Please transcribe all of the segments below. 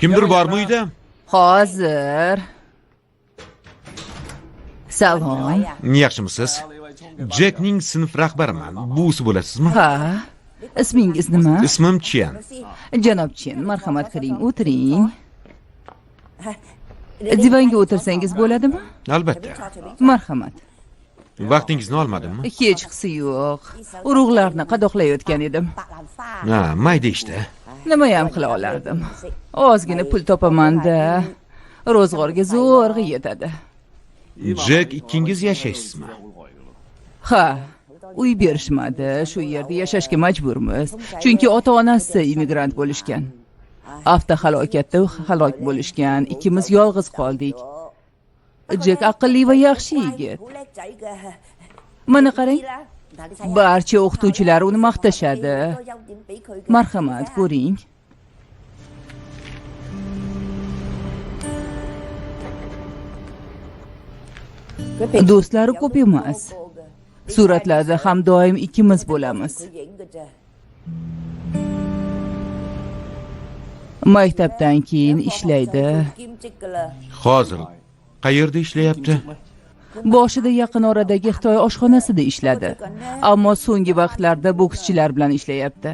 Kimdir bormi uyda? Hozir. Salom. Yaxshimisiz? Jekning sinf rahbariman. Buvisi bo'lasizmi? Ha. Ismingiz nima? Ismim Chen. Janob Chen, marhamat qiling, o'tiring. Divanga o'tirsangiz bo'ladimi? Albatta. Marhamat. Vaqtingizni olmadimmi? Hechqisi yo'q. Urug'larni qadoqlayotgan edim. Ha, mayda ishda. Nimayam qila olardim. Ozgina pul topaman-da. Ro'zg'orga zo'rg'a yetadi. Jek ikkingiz yashaysizmi? Ha, uy berishmadi. Shu yerda yashashga majburmiz. Chunki ota-onasi immigrant bo'lishgan. Avtohalokatda halok bo'lishgan. Ikkimiz yolg'iz qoldik. Jek aqlli va yaxshi yigit. Mana qarang. Barcha o'qituvchilar uni maqtashadi. Marhamat, ko'ring. Do'stlari ko'p emas. Suratlarda ham doim ikkimiz bo'lamiz. Maktabdan keyin ishlaydi. Hozir qayerda ishlayapti? Boshida yaqin oradagi Xitoy oshxonasida ishladi. Ammo so'nggi vaqtlarda bokschilar bilan ishlayapti.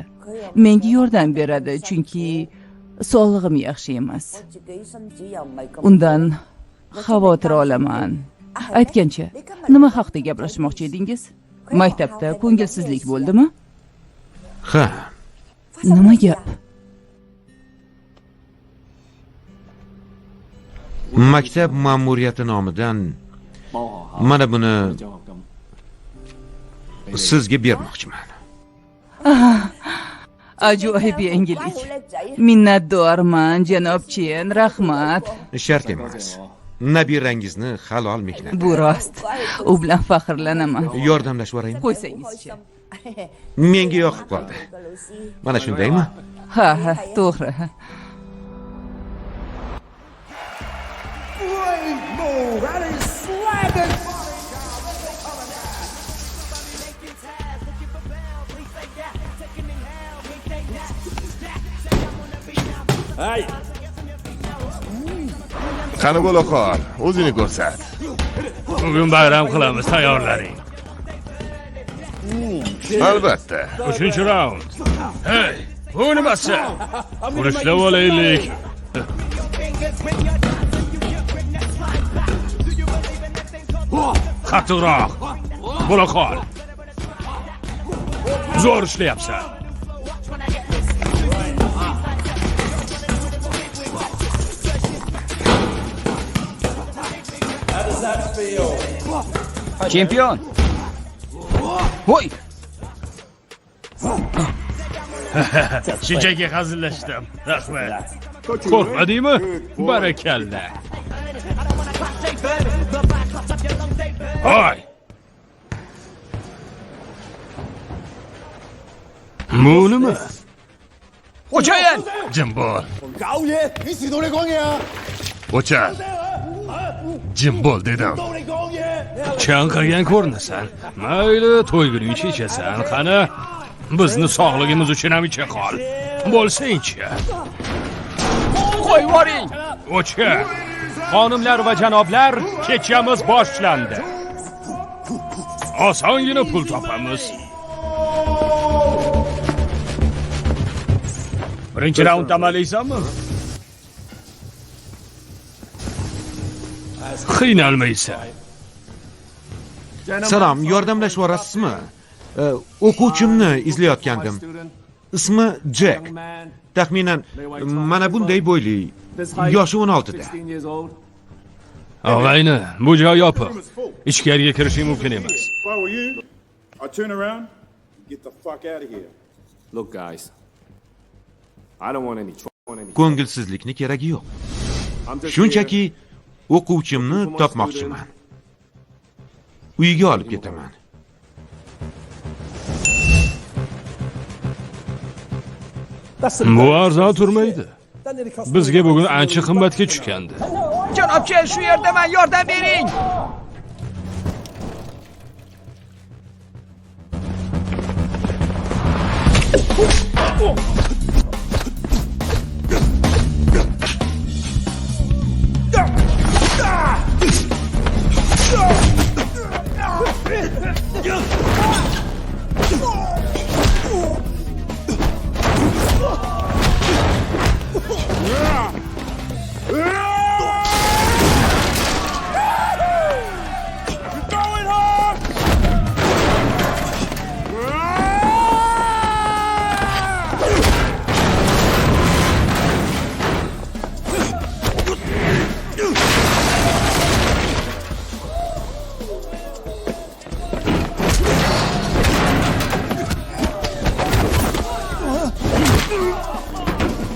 Menga yordam beradi, chunki sog'lig'im yaxshi emas. Undan xavotir olaman. Aytgancha, nima haqda gaplashmoqchi edingiz? Maktabda ko'ngilsizlik bo'ldimi? Ha. Nima gap? Maktab ma'muriyati nomidan mana buni sizga bermoqchiman. Ajoyib yangilik. Minnatdorman, janob Chen, rahmat. Shart emas. Nabirangizni halol mehnat. Bu rost. U bilan faxrlanaman. Yordamlashib yuboraymi? Qo'ysangizchi. Menga yoqib qoldi. Mana shundaymi? Ha, ha, to'g'ri. Qani bo'la qol, o'zingni ko'rsat. Bugun bayram qilamiz, tayyorlaring. Albatta. 3-raund. Hey, bu nimasi? Urishlab olaylik. Qattiqroq. Bo'la qol. Zo'r ishlayapsan. Chempion. Voy! Shunchaki hazillashdim. Rahmat. Qo'rqmadingmi? Barakalla. Hoy! Bu nima? Xo'jayin! Jim bo'l. O'char. Jim bo'l dedim. Chanqagan ko'rinasan. Mayli, to'yguningcha ichasan. Qani, bizni sog'ligimiz uchun ham icha qol. Bo'lsangchi. Qo'yib yuboring. O'chir. Xonimlar va janoblar, kechamiz boshlandi. Osongina pul topamiz. 1-raund amalaysanmi? Qiynalmaysan. Salom, yordamlashib yuborasizmi? O'quvchimni izlayotgandim. Ismi Jack. Taxminan mana bunday bo'yli, yoshi 16da. Og'ayni, bu joy yopiq. Ichkariga kirishing mumkin emas. Ko'ngilsizlikni keragi yo'q. Shunchaki o'quvchimni topmoqchiman. Uyiga olib ketaman. Bu arzon turmaydi. Bizga bugun ancha qimmatga tushgandi. Janob Chen, shu yerdaman, yordam bering.